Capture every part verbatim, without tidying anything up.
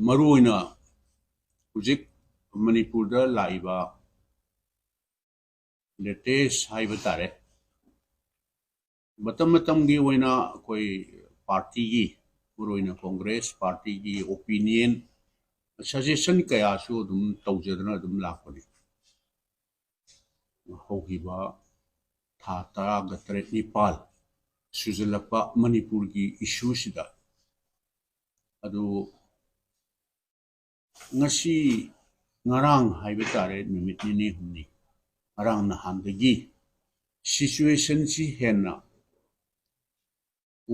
ꯃꯔꯨ ꯑꯣꯏꯅ ꯍꯧꯖꯤꯛ ꯃꯅꯤꯄꯨꯔꯗ ꯂꯥꯛꯏꯕ latest ꯍꯥꯏꯕ ꯇꯥꯔꯦ, ꯃꯇꯝ ꯃꯇꯝꯒꯤ ꯑꯣꯏꯅ ꯑꯩꯈꯣꯏ ꯄꯥꯔꯇꯤꯒꯤ, ꯃꯔꯨ ꯑꯣꯏꯅ ꯀꯣꯡꯒ꯭ꯔꯦꯁ ꯄꯥꯔꯇꯤꯒꯤ opinion, suggestion ꯀꯌꯥꯁꯨ ꯑꯗꯨꯝ ꯇꯧꯖꯗꯅ ꯑꯗꯨꯝ ꯂꯥꯛꯄꯅꯤ꯫ ꯍꯧꯈꯤꯕ ꯊꯥ ꯇꯔꯥꯒ ꯇꯔꯦꯠ ꯅꯤꯄꯥꯜ ꯁꯨꯖꯜꯂꯛꯄ ꯃꯅꯤꯄꯨꯔꯒꯤ issue ꯁꯤꯗ꯫ ꯑꯗꯨ ꯉꯁꯤ, ꯉꯔꯥꯡ ꯍꯥꯏꯕ ꯇꯥꯔꯦ, ꯅꯨꯃꯤꯠ ꯅꯤꯅꯤ ꯍꯨꯝꯅꯤ, ꯉꯔꯥꯡ ꯅꯍꯥꯟꯗꯒꯤ situation ꯁꯤ ꯍꯦꯟꯅ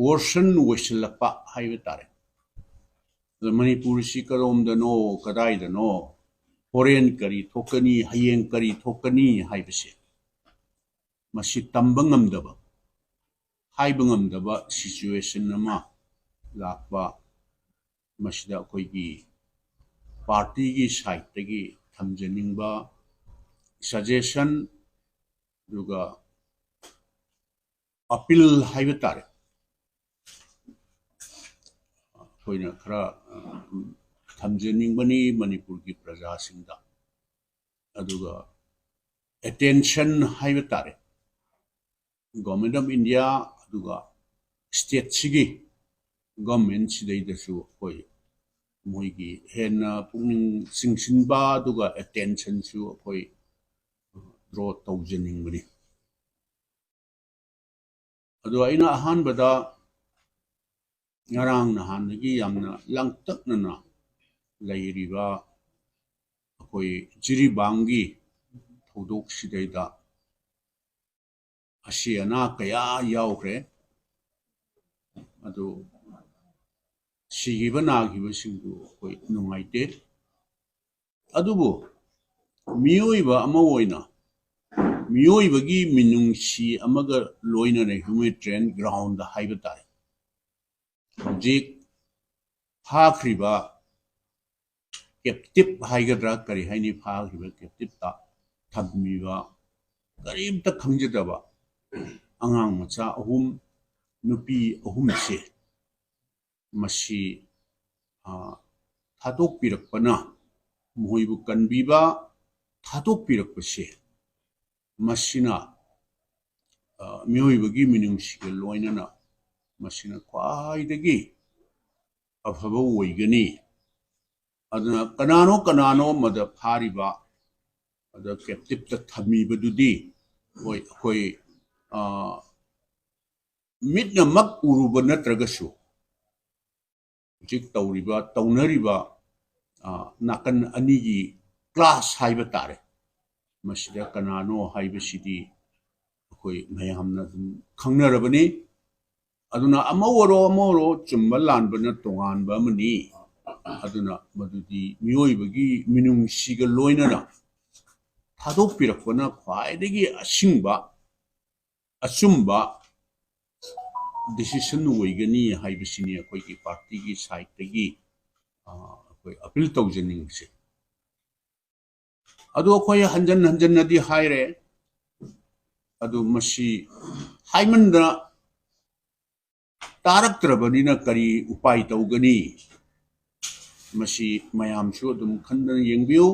worsen ꯑꯣꯏꯁꯤꯜꯂꯛꯄ ꯍꯥꯏꯕ ꯇꯥꯔꯦ꯫ ꯑꯗ ꯃꯅꯤꯄꯨꯔꯁꯤ ꯀꯔꯣꯝꯗꯅꯣ, ꯀꯗꯥꯏꯗꯅꯣ, ꯍꯣꯔꯦꯟ ꯀꯔꯤ ꯊꯣꯛꯀꯅꯤ, ꯍꯌꯦꯡ ꯀꯔꯤ ꯊꯣꯛꯀꯅꯤ ꯍꯥꯏꯕꯁꯦ, ꯃꯁꯤ ꯇꯝꯕ ꯉꯝꯗꯕ, ꯍꯥꯏꯕ ꯉꯝꯗꯕ situation ꯑꯃ ꯂꯥꯛꯄ, ꯃꯁꯤꯗ ꯑꯩꯈꯣꯏꯒꯤ ꯄꯥꯔꯇꯤꯒꯤ side ꯇꯒꯤ ꯊꯝꯖꯅꯤꯡꯕ suggestion, ꯑꯗꯨꯒ appeal ꯍꯥꯏꯕ ꯇꯥꯔꯦ, ꯑꯩꯈꯣꯏꯅ ꯈꯔ, ꯑ, ꯊꯝꯖꯅꯤꯡꯕꯅꯤ ꯃꯅꯤꯄꯨꯔꯒꯤ ꯄ꯭ꯔꯖꯥꯁꯤꯡꯗ꯫ ꯑꯗꯨꯒ attention ꯍꯥꯏꯕ ꯇꯥꯔꯦ, Government of India ꯑꯗꯨꯒ state ꯁꯤꯒꯤ government ꯁꯤꯗꯩꯗꯁꯨ ꯑꯩꯈꯣꯏ ꯃꯣꯏꯒꯤ ꯍꯦꯟꯅ ꯄꯨꯛꯅꯤꯡ ꯆꯤꯡꯁꯤꯟꯕ ꯑꯗꯨꯒ attention ꯁꯨ ꯑꯩꯈꯣꯏ draw ꯇꯧꯖꯅꯤꯡꯕꯅꯤ꯫ ꯑꯗꯣ ꯑꯩꯅ ꯑꯍꯥꯟꯕꯗ ꯉꯔꯥꯡ ꯅꯍꯥꯟꯗꯒꯤ ꯌꯥꯝꯅ ꯂꯥꯡꯇꯛꯅꯅ ꯂꯩꯔꯤꯕ ꯑꯩꯈꯣꯏ ꯖꯤꯔꯤꯕꯥꯝꯒꯤ ꯊꯧꯗꯣꯛꯁꯤꯗꯩꯗ ꯑꯁꯤ ꯑꯅꯥ ꯀꯌꯥ ꯌꯥꯎꯈ꯭ꯔꯦ꯫ ꯑꯗꯨ ꯁꯤꯈꯤꯕ ꯅꯥꯈꯤꯕꯁꯤꯡꯗꯨ ꯑꯩꯈꯣꯏ ꯅꯨꯡꯉꯥꯏꯇꯦ꯫ ꯑꯗꯨꯕꯨ ꯃꯤꯑꯣꯏꯕ ꯑꯃ ꯑꯣꯏꯅ, ꯃꯤꯑꯣꯏꯕꯒꯤ ꯃꯤꯅꯨꯡꯁꯤ ꯑꯃꯒ ꯂꯣꯏꯅꯅ humanitarian ground ꯗ ꯍꯥꯏꯕ ꯇꯥꯔꯦ, ꯍꯧꯖꯤꯛ ꯐꯥꯈ꯭ꯔꯤꯕ captive ꯍꯥꯏꯒꯗ꯭ꯔꯥ, ꯀꯔꯤ ꯍꯥꯏꯅꯤ, ꯐꯥꯈ꯭ꯔꯤꯕ captive ꯇ ꯊꯝꯃꯤꯕ ꯀꯔꯤꯝꯇ ꯈꯪꯖꯗꯕ ꯑꯉꯥꯡ ꯃꯆꯥ ꯑꯍꯨꯝ, ꯅꯨꯄꯤ ꯑꯍꯨꯝꯁꯦ, ꯃꯁꯤ, ꯑ, ꯊꯥꯗꯣꯛꯄꯤꯔꯛꯄꯅ, ꯃꯈꯣꯏꯕꯨ ꯀꯟꯕꯤꯕ, ꯊꯥꯗꯣꯛꯄꯤꯔꯛꯄꯁꯦ, ꯃꯁꯤꯅ, ꯑ, ꯃꯤꯑꯣꯏꯕꯒꯤ ꯃꯤꯅꯨꯡꯁꯤꯒ ꯂꯣꯏꯅꯅ ꯃꯁꯤꯅ ꯈ꯭ꯋꯥꯏꯗꯒꯤ ꯑꯐꯕ ꯑꯣꯏꯒꯅꯤ꯫ ꯑꯗꯨꯅ ꯀꯅꯥꯅꯣ ꯀꯅꯥꯅꯣ ꯃꯗ ꯐꯥꯔꯤꯕ, ꯑꯗ captiveꯇ ꯊꯝꯃꯤꯕꯗꯨꯗꯤ, ꯍꯣꯏ, ꯑꯩꯈꯣꯏ, ꯑ, ꯃꯤꯠꯅꯃꯛ ꯎꯔꯨꯕ ꯅꯠꯇ꯭ꯔꯒꯁꯨ, ꯍꯧꯖꯤꯛ ꯇꯧꯔꯤꯕ, ꯇꯧꯅꯔꯤꯕ, ꯑ, ꯅꯥꯀꯟ ꯑꯅꯤꯒꯤ clash ꯍꯥꯏꯕ ꯇꯥꯔꯦ, ꯃꯁꯤꯗ ꯀꯅꯥꯅꯣ ꯍꯥꯏꯕꯁꯤꯗꯤ ꯑꯩꯈꯣꯏ ꯃꯌꯥꯝꯅ ꯑꯗꯨꯝ ꯈꯪꯅꯔꯕꯅꯤ꯫ ꯑꯗꯨꯅ ꯑꯃ ꯑꯣꯏꯔꯣ, ꯑꯃ ꯑꯣꯏꯔꯣ, ꯆꯨꯝꯕ ꯂꯥꯟꯕꯅ ꯇꯣꯉꯥꯟꯕ ꯑꯃꯅꯤ꯫ ꯑꯗꯨꯅ ꯃꯗꯨꯗꯤ ꯃꯤꯑꯣꯏꯕꯒꯤ ꯃꯤꯅꯨꯡꯁꯤꯒ ꯂꯣꯏꯅꯅ ꯊꯥꯗꯣꯛꯄꯤꯔꯛꯄꯅ ꯈ꯭ꯋꯥꯏꯗꯒꯤ ꯑꯁꯤꯡꯕ, ꯑꯆꯨꯝꯕ decision ꯑꯣꯏꯒꯅꯤ ꯍꯥꯏꯕꯁꯤꯅꯤ ꯑꯩꯈꯣꯏꯒꯤ partyꯒꯤ sideꯇꯒꯤ, ꯑ, ꯑꯩꯈꯣꯏ appeal ꯇꯧꯖꯅꯤꯡꯕꯁꯦ꯫ ꯑꯗꯨ ꯑꯩꯈꯣꯏ ꯍꯟꯖꯟ ꯍꯟꯖꯟꯅꯗꯤ ꯍꯥꯏꯔꯦ꯫ ꯑꯗꯨ ꯃꯁꯤ ꯍꯥꯏꯃꯟꯗꯅ ꯇꯥꯔꯛꯇ꯭ꯔꯕꯅꯤꯅ ꯀꯔꯤ ꯎꯄꯥꯏ ꯇꯧꯒꯅꯤ? ꯃꯁꯤ ꯃꯌꯥꯝꯁꯨ ꯑꯗꯨꯝ ꯈꯟꯗꯅ ꯌꯦꯡꯕꯤꯌꯨ꯫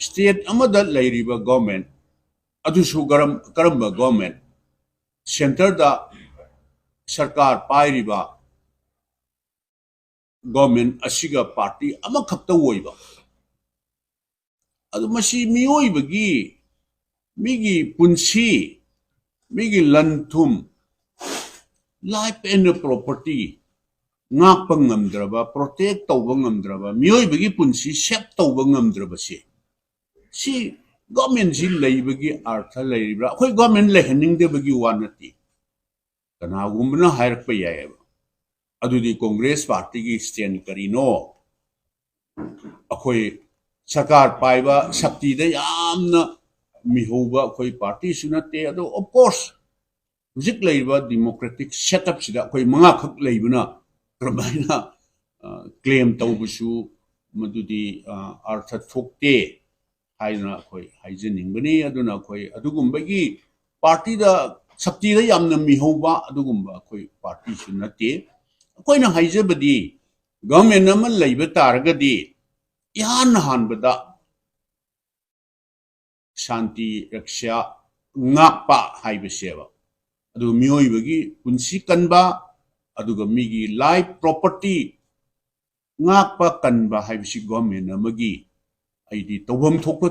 State ꯑꯃꯗ ꯂꯩꯔꯤꯕ government ꯑꯗꯨꯁꯨ ꯀꯔꯝ-, ꯀꯔꯝꯕ government? Centreꯗ ꯁꯔꯀꯥꯔ ꯄꯥꯏꯔꯤꯕ government ꯑꯁꯤꯒ party ꯑꯃꯈꯛꯇ ꯑꯣꯏꯕ꯫ ꯑꯗꯨ ꯃꯁꯤ ꯃꯤꯑꯣꯏꯕꯒꯤ, ꯃꯤꯒꯤ ꯄꯨꯟꯁꯤ, ꯃꯤꯒꯤ ꯂꯟ ꯊꯨꯝ, life and property ꯉꯥꯛꯄ ꯉꯝꯗ꯭ꯔꯕ, protect ꯇꯧꯕ ꯉꯝꯗ꯭ꯔꯕ, ꯃꯤꯑꯣꯏꯕꯒꯤ ꯄꯨꯟꯁꯤ save ꯇꯧꯕ ꯉꯝꯗ꯭ꯔꯕꯁꯦ, ꯁꯤ governmentꯁꯤ ꯂꯩꯕꯒꯤ ꯑꯔꯊ ꯂꯩꯔꯤꯕ꯭ꯔꯥ? ꯑꯩꯈꯣꯏ government ꯂꯩꯍꯟꯅꯤꯡꯗꯕꯒꯤ ꯋꯥ ꯅꯠꯇꯦ꯫ ꯀꯅꯥꯒꯨꯝꯕꯅ ꯍꯥꯏꯔꯛꯄ ꯌꯥꯏꯑꯕ, "ꯑꯗꯨꯗꯤ Congress partyꯒꯤ stand ꯀꯔꯤꯅꯣ? ꯑꯩꯈꯣꯏ ꯁꯔꯀꯥꯔ ꯄꯥꯏꯕ ꯁꯛꯇꯤꯗ ꯌꯥꯝꯅ ꯃꯤꯍꯧꯕ ꯑꯩꯈꯣꯏ partyꯁꯨ ꯅꯠꯇꯦ꯫ ꯑꯗꯣ of course ꯍꯧꯖꯤꯛ ꯂꯩꯔꯤꯕ democratic setupꯁꯤꯗ ꯑꯩꯈꯣꯏ ꯃꯉꯥꯈꯛ ꯂꯩꯕꯅ ꯀꯔꯝꯍꯥꯏꯅ, ꯑ, claim ꯇꯧꯕꯁꯨ ꯃꯗꯨꯗꯤ, ꯑ, ꯑꯔꯊ ꯊꯣꯛꯇꯦ" ꯍꯥꯏꯗꯅ ꯑꯩꯈꯣꯏ ꯍꯥꯏꯖꯅꯤꯡꯕꯅꯤ꯫ ꯑꯗꯨꯅ ꯑꯩꯈꯣꯏ ꯑꯗꯨꯒꯨꯝꯕꯒꯤ partyꯗ, ꯁꯛꯇꯤꯗ ꯌꯥꯝꯅ ꯃꯤꯍꯧꯕ ꯑꯗꯨꯒꯨꯝꯕ ꯑꯩꯈꯣꯏ partyꯁꯨ ꯅꯠꯇꯦ꯫ ꯑꯩꯈꯣꯏꯅ ꯍꯥꯏꯖꯕꯗꯤ Government ꯑꯃ ꯂꯩꯕ ꯇꯥꯔꯒꯗꯤ ꯏꯍꯥꯟ ꯍꯥꯟꯕꯗ ꯁꯥꯟꯇꯤ ꯔꯛꯁꯥ ꯉꯥꯛꯄ ꯍꯥꯏꯕꯁꯦꯕ꯫ ꯑꯗꯨ ꯃꯤꯑꯣꯏꯕꯒꯤ ꯄꯨꯟꯁꯤ ꯀꯟꯕ, ꯑꯗꯨꯒ ꯃꯤꯒꯤ life property ꯉꯥꯛꯄ ꯀꯟꯕ ꯍꯥꯏꯕꯁꯤ government ꯑꯃꯒꯤ ꯑꯩꯗꯤ ꯇꯧꯐꯝ ꯊꯣꯛꯄ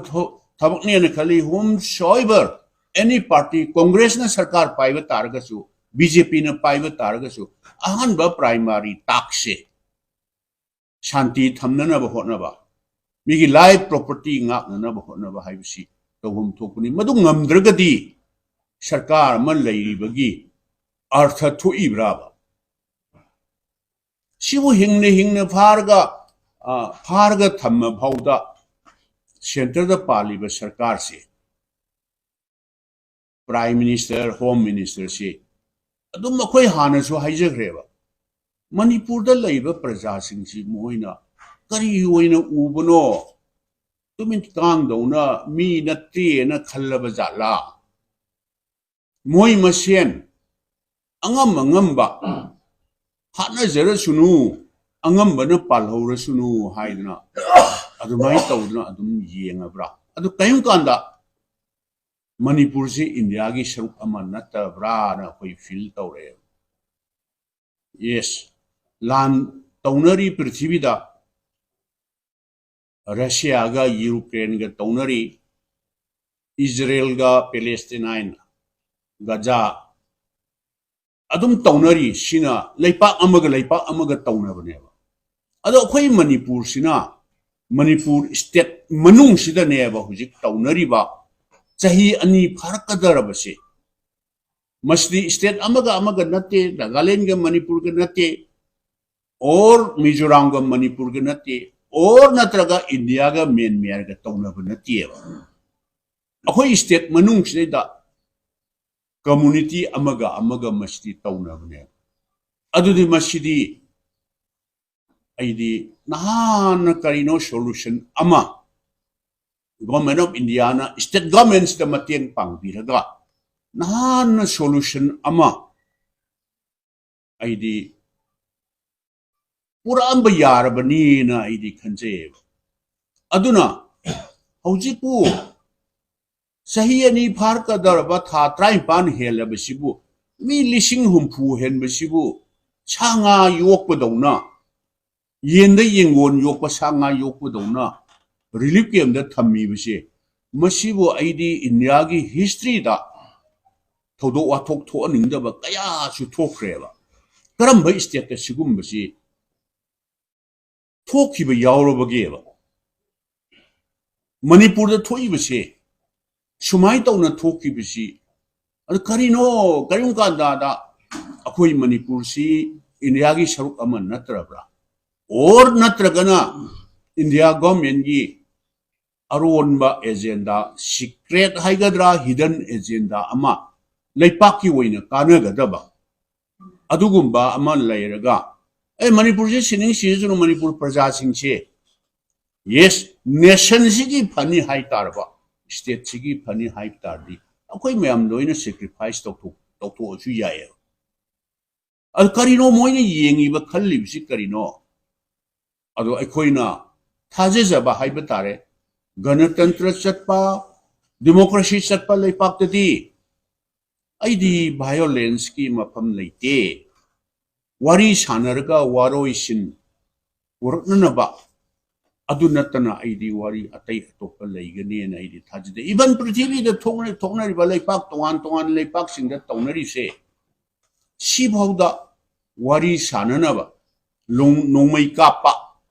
ꯊꯕꯛꯅꯦꯅ ꯈꯜꯂꯤ꯫ Whomsoever, any party, Congressꯅ ꯁꯔꯀꯥꯔ ꯄꯥꯏꯕ ꯇꯥꯔꯒꯁꯨ, BJPꯅ ꯄꯥꯏꯕ ꯇꯥꯔꯒꯁꯨ, ꯑꯍꯥꯟꯕ primary taskꯁꯦ ꯁꯥꯟꯇꯤ ꯊꯝꯅꯅꯕ ꯍꯣꯠꯅꯕ, ꯃꯤꯒꯤ life property ꯉꯥꯛꯅꯅꯕ ꯍꯣꯠꯅꯕ ꯍꯥꯏꯕꯁꯤ ꯇꯧꯐꯝ ꯊꯣꯛꯄꯅꯤ꯫ ꯃꯗꯨ ꯉꯝꯗ꯭ꯔꯒꯗꯤ ꯁꯔꯀꯥꯔ ꯑꯃ ꯂꯩꯔꯤꯕꯒꯤ ꯑꯔꯊ ꯊꯣꯛꯏꯕ꯭ꯔꯥꯕ? ꯁꯤꯕꯨ ꯍꯤꯡꯅ ꯍꯤꯡꯅ ꯐꯥꯔꯒ, ꯑ, ꯐꯥꯔꯒ ꯊꯝꯃ ꯐꯥꯎꯗ centreꯗ ꯄꯥꯜꯂꯤꯕ ꯁꯔꯀꯥꯔꯁꯦ, Prime Minister, Home Ministerꯁꯤ ꯑꯗꯨꯝ ꯑꯩꯈꯣꯏ ꯍꯥꯟꯅꯁꯨ ꯍꯥꯏꯖꯈ꯭ꯔꯦꯕ, ꯃꯅꯤꯄꯨꯔꯗ ꯂꯩꯕ ꯄ꯭ꯔꯖꯥꯁꯤꯡꯁꯤ ꯃꯈꯣꯏꯅ ꯀꯔꯤ ꯑꯣꯏꯅ ꯎꯕꯅꯣ? ꯇꯨꯃꯤꯟ ꯀꯥꯡꯗꯧꯅ ꯃꯤ ꯅꯠꯇꯦꯅ ꯈꯜꯂꯕ ꯖꯥꯠꯂꯥ? ꯃꯣꯏ ꯃꯁꯦꯟ ꯑꯉꯝ ꯑꯉꯝꯕ ꯍꯥꯠꯅꯖꯔꯁꯅꯨ, ꯑꯉꯝꯕꯅ ꯄꯥꯜꯍꯧꯔꯁꯅꯨ ꯍꯥꯏꯗꯅ ꯑꯗꯨꯃꯥꯏꯅ ꯇꯧꯗꯅ ꯑꯗꯨꯝ ꯌꯦꯡꯉꯕ꯭ꯔꯥ? ꯑꯗꯨ ꯀꯔꯤꯒꯨꯝꯕ ꯀꯥꯟꯗ ꯃꯅꯤꯄꯨꯔꯁꯤ ꯏꯟꯗꯤꯌꯥꯒꯤ ꯁꯔꯨꯛ ꯑꯃ ꯅꯠꯇꯕ꯭ꯔꯥꯅ ꯑꯩꯈꯣꯏ feel ꯇꯧꯔꯛꯑꯦꯕ꯫ Yes, ꯂꯥꯟ ꯇꯧꯅꯔꯤ ꯄ꯭ꯔꯤꯊꯤꯕꯤꯗ, ꯔꯁꯤꯌꯥꯒ ꯌꯨꯀ꯭ꯔꯦꯟꯒ ꯇꯧꯅꯔꯤ, ꯏꯖꯔꯦꯜꯒ ꯄꯦꯂꯦꯁꯇꯤꯅꯥꯏꯟ, ꯒꯖꯥ, ꯑꯗꯨꯝ ꯇꯧꯅꯔꯤ꯫ ꯁꯤꯅ ꯂꯩꯄꯥꯛ ꯑꯃꯒ ꯂꯩꯄꯥꯛ ꯑꯃꯒ ꯇꯧꯅꯕꯅꯦꯕ꯫ ꯑꯗꯣ ꯑꯩꯈꯣꯏ ꯃꯅꯤꯄꯨꯔꯁꯤꯅ, ꯃꯅꯤꯄꯨꯔ state ꯃꯅꯨꯡꯁꯤꯗꯅꯦꯕ ꯍꯧꯖꯤꯛ ꯇꯧꯅꯔꯤꯕ ꯆꯍꯤ ꯑꯅꯤ ꯐꯥꯔꯛꯀꯗꯧꯔꯕꯁꯦ꯫ ꯃꯁꯤꯗꯤ state ꯑꯃꯒ ꯑꯃꯒ ꯅꯠꯇꯦ, ꯅꯥꯒꯥꯂꯦꯟꯒ ꯃꯅꯤꯄꯨꯔꯒ ꯅꯠꯇꯦ, or ꯃꯤꯖꯣꯔꯥꯝꯒ ꯃꯅꯤꯄꯨꯔꯒ ꯅꯠꯇꯦ, or ꯅꯠꯇ꯭ꯔꯒ ꯏꯟꯗꯤꯌꯥꯒ ꯃ꯭ꯌꯥꯟꯃꯥꯔꯒ ꯇꯧꯅꯕ ꯅꯠꯇꯦꯕ꯫ ꯑꯩꯈꯣꯏ state ꯃꯅꯨꯡꯁꯤꯗꯩꯗ community ꯑꯃꯒ ꯑꯃꯒ ꯃꯁꯤꯗꯤ ꯇꯧꯅꯕꯅꯦꯕ꯫ ꯑꯗꯨꯗꯤ ꯃꯁꯤꯗꯤ ꯑꯩꯗꯤ ꯅꯍꯥꯟꯅ ꯀꯔꯤꯅꯣ solution ꯑꯃ Government of Indiaꯅ state governmentꯁꯤꯗ ꯃꯇꯦꯡ ꯄꯥꯡꯕꯤꯔꯒ ꯅꯍꯥꯟꯅ solution ꯑꯃ ꯑꯩꯗꯤ ꯄꯨꯔꯛꯑꯝꯕ ꯌꯥꯔꯕꯅꯤꯅ ꯑꯩꯗꯤ ꯈꯟꯖꯩꯌꯦꯕ꯫ ꯑꯗꯨꯅ ꯍꯧꯖꯤꯛꯄꯨ ꯆꯍꯤ ꯑꯅꯤ ꯐꯥꯔꯛꯀꯗꯧꯔꯕ ꯊꯥ ꯇꯔꯥꯅꯤꯄꯥꯟ ꯍꯦꯜꯂꯕꯁꯤꯕꯨ ꯃꯤ ꯂꯤꯁꯤꯡ ꯍꯨꯝꯐꯨ ꯍꯦꯟꯕꯁꯤꯕꯨ ꯁꯥ ꯉꯥ ꯌꯣꯛꯄꯗꯧꯅ, ꯌꯦꯟꯗ ꯌꯦꯡꯒꯣꯟ ꯌꯣꯛꯄ, ꯁꯥ ꯉꯥ ꯌꯣꯛꯄꯗꯧꯅ relief camp ꯇ ꯊꯝꯃꯤꯕꯁꯦ, ꯃꯁꯤꯕꯨ ꯑꯩꯗꯤ ꯏꯟꯗꯤꯌꯥꯒꯤ history ꯗ ꯊꯧꯗꯣꯛ ꯋꯥꯊꯣꯛ ꯊꯣꯛꯍꯟꯅꯤꯡꯗꯕ ꯀꯌꯥꯁꯨ ꯊꯣꯛꯈ꯭ꯔꯦꯕ꯫ ꯀꯔꯝꯕ state ꯇ ꯁꯤꯒꯨꯝꯕꯁꯤ ꯊꯣꯛꯈꯤꯕ ꯌꯥꯎꯔꯕꯒꯦꯕ? ꯃꯅꯤꯄꯨꯔꯗ ꯊꯣꯛꯏꯕꯁꯦ, ꯁꯨꯃꯥꯏꯅ ꯇꯧꯅ ꯊꯣꯛꯈꯤꯕꯁꯤ, ꯑꯗꯨ ꯀꯔꯤꯅꯣ? ꯀꯔꯤꯒꯨꯝꯕ ꯀꯥꯟꯗꯗ ꯑꯩꯈꯣꯏ ꯃꯅꯤꯄꯨꯔꯁꯤ ꯏꯟꯗꯤꯌꯥꯒꯤ ꯁꯔꯨꯛ ꯑꯃ ꯅꯠꯇ꯭ꯔꯕ꯭ꯔꯥ? Or ꯅꯠꯇ꯭ꯔꯒꯅ ꯏꯟꯗꯤꯌꯥ government ꯀꯤ ꯑꯔꯣꯟꯕ agenda, secret ꯍꯥꯏꯒꯗ꯭ꯔꯥ, hidden agenda ꯑꯃ, ꯂꯩꯄꯥꯛꯀꯤ ꯑꯣꯏꯅ ꯀꯥꯟꯅꯒꯗꯕ ꯑꯗꯨꯒꯨꯝꯕ ꯑꯃ ꯂꯩꯔꯒ, "ꯑꯦ, ꯃꯅꯤꯄꯨꯔꯁꯤ ꯁꯤꯅꯤꯡ ꯁꯤꯖꯁꯅꯨ, ꯃꯅꯤꯄꯨꯔ ꯄ꯭ꯔꯖꯥꯁꯤꯡꯁꯦ, yes, nation ꯁꯤꯒꯤ ꯐꯅꯤ ꯍꯥꯏ ꯇꯥꯔꯕ, state ꯁꯤꯒꯤ ꯐꯅꯤ ꯍꯥꯏ ꯇꯥꯔꯗꯤ, ꯑꯩꯈꯣꯏ ꯃꯌꯥꯝ ꯂꯣꯏꯅ sacrifice ꯇꯧꯊꯣꯛ-, ꯇꯧꯊꯣꯛꯑꯁꯨ ꯌꯥꯏꯌꯦꯕ"꯫ ꯑꯗꯨ ꯀꯔꯤꯅꯣ ꯃꯣꯏꯅ ꯌꯦꯡꯉꯤꯕ, ꯈꯜꯂꯤꯕꯁꯤ ꯀꯔꯤꯅꯣ? ꯑꯗꯣ ꯑꯩꯈꯣꯏꯅ ꯊꯥꯖꯖꯕ ꯍꯥꯏꯕ ꯇꯥꯔꯦ, ꯒꯅꯇꯟꯇ꯭ꯔ ꯆꯠꯄ, democracy ꯆꯠꯄ ꯂꯩꯄꯥꯛꯇꯗꯤ ꯑꯩꯗꯤ violence ꯀꯤ ꯃꯐꯝ ꯂꯩꯇꯦ꯫ ꯋꯥꯔꯤ ꯁꯥꯟꯅꯔꯒ ꯋꯥꯔꯣꯏꯁꯤꯟ ꯄꯨꯔꯛꯅꯅꯕ, ꯑꯗꯨ ꯅꯠꯇꯅ ꯑꯩꯗꯤ ꯋꯥꯔꯤ ꯑꯇꯩ ꯑꯇꯣꯞꯄ ꯂꯩꯒꯅꯤꯅ ꯑꯩꯗꯤ ꯊꯥꯖꯗꯦ꯫ Even ꯄ꯭ꯔꯤꯊꯤꯕꯤꯗ ꯊꯣꯛꯅ-, ꯊꯣꯛꯅꯔꯤꯕ ꯂꯩꯄꯥꯛ ꯇꯣꯉꯥꯟ ꯇꯣꯉꯥꯟ ꯂꯩꯄꯥꯛꯁꯤꯡꯗ ꯇꯧꯅꯔꯤꯁꯦ, ꯁꯤꯐꯥꯎꯗ ꯋꯥꯔꯤ ꯁꯥꯟꯅꯅꯕ, ꯂꯣꯡ-, ꯅꯣꯡꯃꯩ ꯀꯥꯞꯄ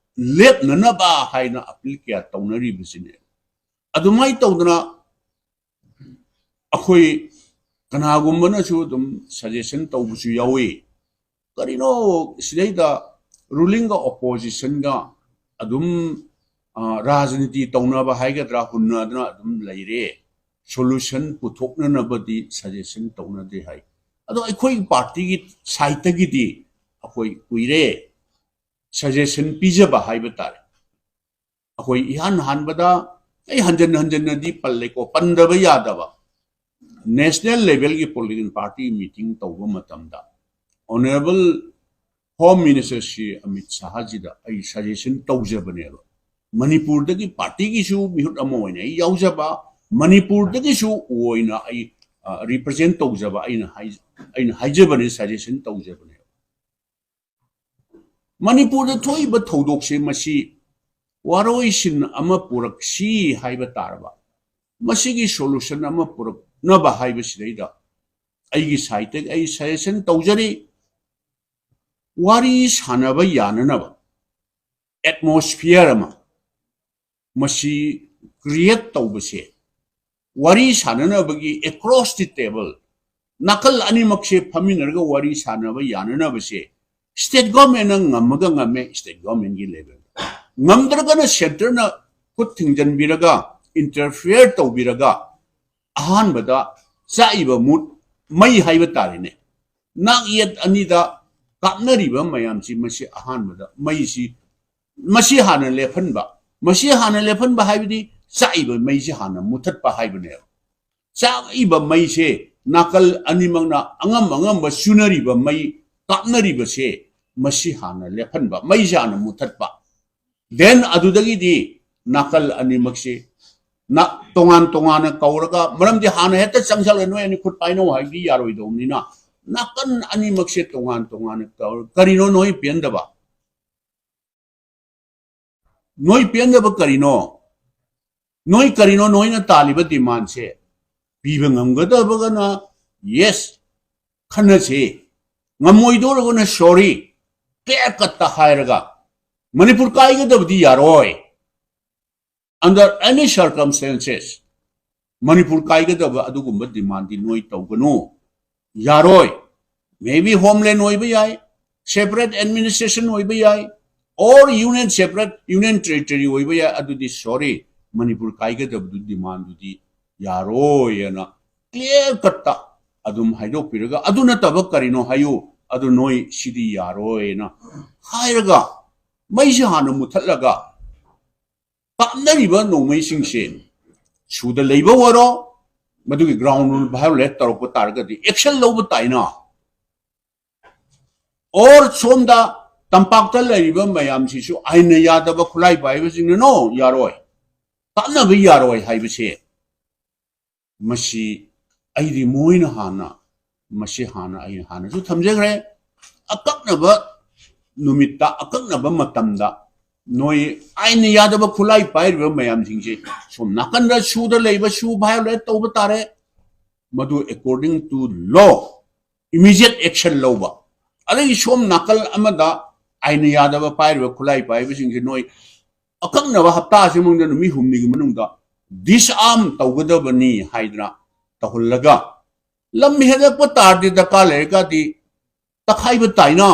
ꯂꯦꯞꯅꯅꯕ ꯍꯥꯏꯅ appeal ꯀꯌꯥ ꯇꯧꯅꯔꯤꯕꯁꯤꯅꯦ꯫ ꯑꯗꯨꯃꯥꯏꯅ ꯇꯧꯗꯅ ꯑꯩꯈꯣꯏ ꯀꯅꯥꯒꯨꯝꯕꯅꯁꯨ ꯑꯗꯨꯝ suggestion ꯇꯧꯕꯁꯨ ꯌꯥꯎꯏ꯫ ꯀꯔꯤꯅꯣ ꯁꯤꯗꯩꯗ ruling ꯒ opposition ꯒ ꯑꯗꯨꯝ, ꯑ, ꯔꯥꯖꯅꯤꯇꯤ ꯇꯧꯅꯕ ꯍꯥꯏꯒꯗ꯭ꯔꯥ, ꯍꯨꯟꯅꯗꯅ ꯑꯗꯨꯝ ꯂꯩꯔꯦ, solution ꯄꯨꯊꯣꯛꯅꯅꯕꯗꯤ suggestion ꯇꯧꯅꯗꯦ ꯍꯥꯏ꯫ ꯑꯗꯣ ꯑꯩꯈꯣꯏꯒꯤ party ꯒꯤ side ꯇꯒꯤꯗꯤ ꯑꯩꯈꯣꯏ ꯀꯨꯏꯔꯦ suggestion ꯄꯤꯖꯕ ꯍꯥꯏꯕ ꯇꯥꯔꯦ꯫ ꯑꯩꯈꯣꯏ ꯏꯍꯥꯟ ꯍꯥꯟꯕꯗ ꯑꯩ ꯍꯟꯖꯟ ꯍꯟꯖꯟꯅꯗꯤ ꯄꯜꯂꯦꯀꯣ, ꯄꯟꯗꯕ ꯌꯥꯗꯕ, national level ꯒꯤ political party meeting ꯇꯧꯕ ꯃꯇꯝꯗ Honourable Home Minister Shri Amit ꯁꯥꯍꯖꯤꯗ ꯑꯩ suggestion ꯇꯧꯖꯕꯅꯦꯕ꯫ ꯃꯅꯤꯄꯨꯔꯗꯒꯤ party ꯒꯤꯁꯨ ꯃꯤꯍꯨꯠ ꯑꯃ ꯑꯣꯏꯅ ꯑꯩ ꯌꯥꯎꯖꯕ, ꯃꯅꯤꯄꯨꯔꯗꯒꯤꯁꯨ ꯑꯣꯏꯅ ꯑꯩ represent ꯇꯧꯖꯕ ꯑꯩꯅ ꯑꯩꯅ ꯍꯥꯏꯖꯕꯅꯦ, suggestion ꯇꯧꯖꯕꯅꯦꯕ꯫ ꯃꯅꯤꯄꯨꯔꯗ ꯊꯣꯛꯏꯕ ꯊꯧꯗꯣꯛꯁꯦ ꯃꯁꯤ ꯋꯥꯔꯣꯏꯁꯤꯟ ꯑꯃ ꯄꯨꯔꯛꯁꯤ ꯍꯥꯏꯕ ꯇꯥꯔꯕ, ꯃꯁꯤꯒꯤ solution ꯑꯃ ꯄꯨꯔꯛꯅꯕ ꯍꯥꯏꯕꯁꯤꯗꯩꯗ ꯑꯩꯒꯤ side ꯇꯒꯤ ꯑꯩ suggestion ꯇꯧꯖꯔꯤ꯫ ꯋꯥꯔꯤ ꯁꯥꯟꯅꯕ ꯌꯥꯅꯅꯕ atmosphere ꯑꯃ ꯃꯁꯤ create ꯇꯧꯕꯁꯦ, ꯋꯥꯔꯤ ꯁꯥꯟꯅꯅꯕꯒꯤ across the table, ꯅꯥꯀꯜ ꯑꯅꯤꯃꯛꯁꯦ ꯐꯝꯃꯤꯟꯅꯔꯒ ꯋꯥꯔꯤ ꯁꯥꯟꯅꯕ ꯌꯥꯅꯅꯕꯁꯦ state government ꯅ ꯉꯝꯃꯒ ꯉꯝꯃꯦ, state government ꯀꯤ level ꯗ꯫ ꯉꯝꯗ꯭ꯔꯒꯅ centre ꯅ ꯈꯨꯠ ꯊꯤꯡꯖꯤꯟꯕꯤꯔꯒ, interfere ꯇꯧꯕꯤꯔꯒ, ꯑꯍꯥꯟꯕꯗ ꯆꯥꯛꯏꯕ ꯃꯨꯠ ꯃꯩ ꯍꯥꯏꯕ ꯇꯥꯔꯦꯅꯦ꯫ ꯅꯥꯛ ꯌꯦꯠ ꯑꯅꯤꯗ ꯀꯥꯞꯅꯔꯤꯕ ꯃꯌꯥꯝꯁꯤ, ꯃꯁꯤ ꯑꯍꯥꯟꯕꯗ ꯃꯩꯁꯤ, ꯃꯁꯤ ꯍꯥꯟꯅ ꯂꯦꯞꯍꯟꯕ꯫ ꯃꯁꯤ ꯍꯥꯟꯅ ꯂꯦꯞꯍꯟꯕ ꯍꯥꯏꯕꯗꯤ ꯆꯥꯛꯏꯕ ꯃꯩꯁꯤ ꯍꯥꯟꯅ ꯃꯨꯊꯠꯄ ꯍꯥꯏꯕꯅꯦꯕ꯫ ꯆꯥꯛꯏꯕ ꯃꯩꯁꯦ, ꯅꯥꯀꯜ ꯑꯅꯤꯃꯛꯅ ꯑꯉꯝ ꯑꯉꯝꯕ ꯆꯨꯅꯔꯤꯕ ꯃꯩ ꯀꯥꯞꯅꯔꯤꯕꯁꯦ, ꯃꯁꯤ ꯍꯥꯟꯅ ꯂꯦꯞꯍꯟꯕ, ꯃꯩꯁꯦ ꯍꯥꯟꯅ ꯃꯨꯊꯠꯄ꯫ Then ꯑꯗꯨꯗꯒꯤꯗꯤ ꯅꯥꯀꯜ ꯑꯅꯤꯃꯛꯁꯤ ꯅ-, ꯇꯣꯉꯥꯟ ꯇꯣꯉꯥꯟꯅ ꯀꯧꯔꯒ, ꯃꯔꯝꯗꯤ ꯍꯥꯟꯅ ꯍꯦꯛꯇ ꯆꯪꯁꯜꯂꯒ "ꯅꯣꯏ ꯑꯅꯤ ꯈꯨꯠ ꯄꯥꯏꯅꯧ" ꯍꯥꯏꯕꯗꯤ ꯌꯥꯔꯣꯏꯗꯧꯕꯅꯤꯅ, ꯅꯥꯀꯜ ꯑꯅꯤꯃꯛꯁꯦ ꯇꯣꯉꯥꯟ ꯇꯣꯉꯥꯟꯅ ꯀꯧꯔ-, "ꯀꯔꯤꯅꯣ ꯅꯣꯏ ꯄꯦꯟꯗꯕ? ꯅꯣꯏ ꯄꯦꯟꯗꯕ ꯀꯔꯤꯅꯣ? ꯅꯣꯏ ꯀꯔꯤꯅꯣ ꯅꯣꯏꯅ ꯇꯥꯜꯂꯤꯕ demand ꯁꯦ?" ꯄꯤꯕ ꯉꯝꯒꯗꯕꯒꯅ yes, ꯈꯟꯅꯁꯤ꯫ ꯉꯝꯃꯣꯏꯗꯧꯔꯒꯅ sorry, clear cut ꯇ ꯍꯥꯏꯔꯒ, ꯃꯅꯤꯄꯨꯔ ꯀꯥꯏꯒꯗꯕꯗꯤ ꯌꯥꯔꯣꯏ꯫ Under any circumstances, ꯃꯅꯤꯄꯨꯔ ꯀꯥꯏꯒꯗꯕ ꯑꯗꯨꯒꯨꯝꯕ demand ꯗꯤ ꯅꯣꯏ ꯇꯧꯒꯅꯨ, ꯌꯥꯔꯣꯏ꯫ Maybe homeland ꯑꯣꯏꯕ ꯌꯥꯏ, separate administration ꯑꯣꯏꯕ ꯌꯥꯏ, or union, separate union territory ꯑꯣꯏꯕ ꯌꯥꯏ, ꯑꯗꯨꯗꯤ sorry, ꯃꯅꯤꯄꯨꯔ ꯀꯥꯏꯒꯗꯕꯗꯨ demand ꯗꯨꯗꯤ ꯌꯥꯔꯣꯏꯅ clear cut ꯇ ꯑꯗꯨꯝ ꯍꯥꯏꯗꯣꯛꯄꯤꯔꯒ, "ꯑꯗꯨ ꯅꯠꯇꯕ ꯀꯔꯤꯅꯣ ꯍꯥꯏꯌꯨ, ꯑꯗꯨ ꯅꯣꯏ ꯁꯤꯗꯤ ꯌꯥꯔꯣꯏꯅ" ꯍꯥꯏꯔꯒ, ꯃꯩꯁꯦ ꯍꯥꯟꯅ ꯃꯨꯊꯠꯂꯒ, ꯀꯥꯞꯅꯔꯤꯕ ꯅꯣꯡꯃꯩꯁꯤꯡꯁꯦ ꯁꯨꯗ ꯂꯩꯕ ꯑꯣꯏꯔꯣ, ꯃꯗꯨꯒꯤ ground rule violate ꯇꯧꯔꯛꯄ ꯇꯥꯔꯒꯗꯤ action ꯂꯧꯕ ꯇꯥꯏꯅ꯫ ꯑꯣꯔ ꯁꯣꯝꯗ ꯇꯝꯄꯥꯛꯇ ꯂꯩꯔꯤꯕ ꯃꯌꯥꯝꯁꯤꯁꯨ ꯑꯥꯏꯟꯅ ꯌꯥꯗꯕ ꯈꯨꯠꯂꯥꯏ ꯄꯥꯏꯕꯁꯤꯡꯅ, "No, ꯌꯥꯔꯣꯏ, ꯀꯛꯅꯕ ꯌꯥꯔꯣꯏ" ꯍꯥꯏꯕꯁꯦ, ꯃꯁꯤ ꯑꯩꯗꯤ ꯃꯣꯏꯅ ꯍꯥꯟꯅ, ꯃꯁꯤ ꯍꯥꯟꯅ ꯑꯩ ꯍꯥꯟꯅꯁꯨ ꯊꯝꯖꯈ꯭ꯔꯦ꯫ ꯑꯀꯛꯅꯕ ꯅꯨꯃꯤꯠꯇ, ꯑꯀꯛꯅꯕ ꯃꯇꯝꯗ ꯅꯣꯏ ꯑꯥꯏꯟꯅ ꯌꯥꯗꯕ ꯈꯨꯠꯂꯥꯏ ꯄꯥꯏꯔꯤꯕ ꯃꯌꯥꯝꯁꯤꯡꯁꯦ ꯁꯣꯝ ꯅꯥꯀꯟꯗ ꯁꯨꯗ ꯂꯩꯕ ꯁꯨ violate ꯇꯧꯕ ꯇꯥꯔꯦ, ꯃꯗꯨ according to law immediate action ꯂꯧꯕ꯫ ꯑꯗꯒꯤ ꯁꯣꯝ ꯅꯥꯀꯜ ꯑꯃꯗ ꯑꯥꯏꯟꯅ ꯌꯥꯗꯕ ꯄꯥꯏꯔꯤꯕ ꯈꯨꯠꯂꯥꯏ ꯄꯥꯏꯕꯁꯤꯡꯁꯦ ꯅꯣꯏ ꯑꯀꯛꯅꯕ ꯍꯞꯇꯥ ꯑꯁꯤ ꯃꯅꯨꯡꯗ, ꯅꯨꯃꯤꯠ ꯍꯨꯝꯅꯤꯒꯤ ꯃꯅꯨꯡꯗ disarm ꯇꯧꯒꯗꯕꯅꯤ ꯍꯥꯏꯗꯅ ꯇꯧꯍꯜꯂꯒ, ꯂꯝ ꯍꯦꯜꯂꯛꯄ ꯇꯥꯔꯗꯤ, ꯗꯔꯀꯥꯔ ꯂꯩꯔꯒꯗꯤ ꯇꯛꯈꯥꯏꯕ ꯇꯥꯏꯅ꯫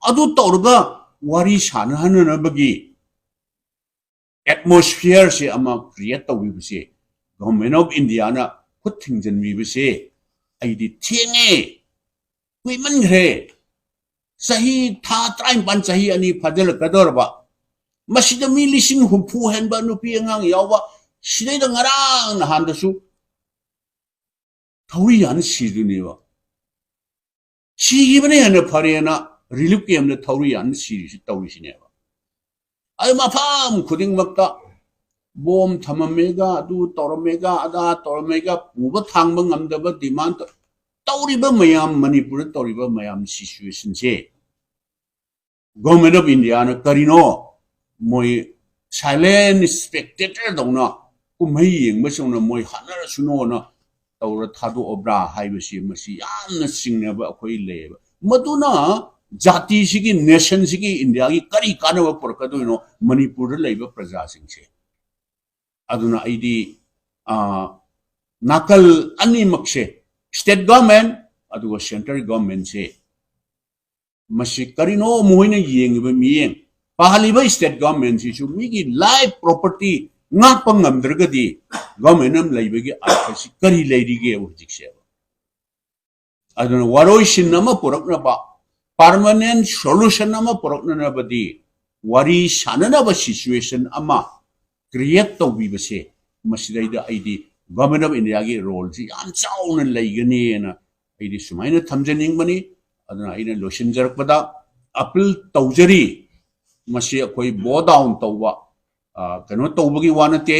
ꯑꯗꯨ ꯇꯧꯔꯒ ꯋꯥꯔꯤ ꯁꯥꯟꯅꯍꯟꯅꯅꯕꯒꯤ atmosphere ꯁꯦ ꯑꯃ create ꯇꯧꯕꯤꯕꯁꯦ, Government of India ꯅ ꯈꯨꯠ ꯊꯤꯡꯖꯤꯟꯕꯤꯕꯁꯦ ꯑꯩꯗꯤ ꯊꯦꯡꯉꯦ, ꯀꯨꯏꯃꯟꯈ꯭ꯔꯦ꯫ ꯆꯍꯤ, ꯊꯥ ꯇꯔꯥꯅꯤꯄꯥꯟ, ꯆꯍꯤ ꯑꯅꯤ ꯐꯥꯖꯤꯜꯂꯛꯀꯗꯧꯔꯕ, ꯃꯁꯤꯗ ꯃꯤ ꯂꯤꯁꯤꯡ ꯍꯨꯝꯐꯨ ꯍꯦꯟꯕ, ꯅꯨꯄꯤ ꯑꯉꯥꯡ ꯌꯥꯎꯕ, ꯁꯤꯗꯩꯗ ꯉꯔꯥꯡ ꯅꯍꯥꯟꯗꯁꯨ ꯊꯧꯔꯤ ꯌꯥꯟ ꯁꯤꯗꯨꯅꯦꯕ꯫ ꯁꯤꯈꯤꯕꯅ ꯍꯦꯟꯅ ꯐꯔꯦꯅ relief camp ꯇ ꯊꯧꯔꯤ ꯌꯥꯟ ꯁꯤꯔꯤꯁꯤ ꯇꯧꯔꯤꯁꯤꯅꯦꯕ꯫ ꯑꯗꯨ ꯃꯐꯝ ꯈꯨꯗꯤꯡꯃꯛꯇ ꯕꯣꯝ ꯊꯝꯃꯝꯃꯦꯒ, ꯑꯗꯨ ꯇꯧꯔꯝꯃꯦꯒ, ꯑꯗꯥ ꯇꯧꯔꯝꯃꯦꯒ, ꯄꯨꯕ ꯊꯥꯡꯕ ꯉꯝꯗꯕ demand ꯇꯧ-, ꯇꯧꯔꯤꯕ ꯃꯌꯥꯝ, ꯃꯅꯤꯄꯨꯔꯗ ꯇꯧꯔꯤꯕ ꯃꯌꯥꯝ situation say Government of India ꯅ ꯀꯔꯤꯅꯣ, ꯃꯣꯏ silent spectator ꯗꯧꯅ, ꯀꯨꯝꯍꯩ ꯌꯦꯡꯕꯁꯧꯅ ꯃꯣꯏ ꯍꯥꯠꯅꯔꯁꯅꯣꯅ ꯇꯧꯔ ꯊꯥꯗꯣꯛꯑꯕ꯭ꯔꯥ ꯍꯥꯏꯕꯁꯤ, ꯃꯁꯤ ꯌꯥꯝꯅ ꯆꯤꯡꯅꯕ ꯑꯩꯈꯣꯏ ꯂꯩꯌꯦꯕ꯫ ꯃꯗꯨꯅ ꯖꯥꯇꯤꯁꯤꯒꯤ, nation ꯁꯤꯒꯤ, ꯏꯟꯗꯤꯌꯥꯒꯤ ꯀꯔꯤ ꯀꯥꯟꯅꯕ ꯄꯨꯔꯛꯀꯗꯣꯏꯅꯣ ꯃꯅꯤꯄꯨꯔꯗ ꯂꯩꯕ ꯄ꯭ꯔꯖꯥꯁꯤꯡꯁꯦ? ꯑꯗꯨꯅ ꯑꯩꯗꯤ, ꯑ, ꯅꯥꯀꯜ ꯑꯅꯤꯃꯛꯁꯦ, state government ꯑꯗꯨꯒ central government ꯁꯦ, ꯃꯁꯤ ꯀꯔꯤꯅꯣ ꯃꯈꯣꯏꯅ ꯌꯦꯡꯉꯤꯕ ꯃꯤꯠꯌꯦꯡ? ꯄꯥꯍꯜꯂꯤꯕ state government ꯁꯤꯁꯨ ꯃꯤꯒꯤ life property ꯉꯥꯛꯄ ꯉꯝꯗ꯭ꯔꯒꯗꯤ government ꯑꯃ ꯂꯩꯕꯒꯤ ꯑꯔꯊꯁꯤ ꯀꯔꯤ ꯂꯩꯔꯤꯒꯦ ꯍꯧꯖꯤꯛꯁꯦ? ꯑꯗꯨꯅ ꯋꯥꯔꯣꯏꯁꯤꯟ ꯑꯃ ꯄꯨꯔꯛꯅꯕ, permanent solution ꯑꯃ ꯄꯨꯔꯛꯅꯅꯕꯗꯤ ꯋꯥꯔꯤ ꯁꯥꯟꯅꯅꯕ situation ꯑꯃ create ꯇꯧꯕꯤꯕꯁꯦ, ꯃꯁꯤꯗꯩꯗ ꯑꯩꯗꯤ Government of India ꯒꯤ role ꯁꯤ ꯌꯥꯝ ꯆꯥꯎꯅ ꯂꯩꯒꯅꯤꯅ ꯑꯩꯗꯤ ꯁꯨꯃꯥꯏꯅ ꯊꯝꯖꯅꯤꯡꯕꯅꯤ꯫ ꯑꯗꯨꯅ ꯑꯩꯅ ꯂꯣꯏꯁꯤꯟꯖꯔꯛꯄꯗ ꯑꯄꯤꯜ ꯇꯧꯖꯔꯤ, ꯃꯁꯤ ꯑꯩꯈꯣꯏ ꯕꯣ ꯗꯥꯎꯟ ꯇꯧꯕ, ꯑ, ꯀꯩꯅꯣ ꯇꯧꯕꯒꯤ ꯋꯥ ꯅꯠꯇꯦ꯫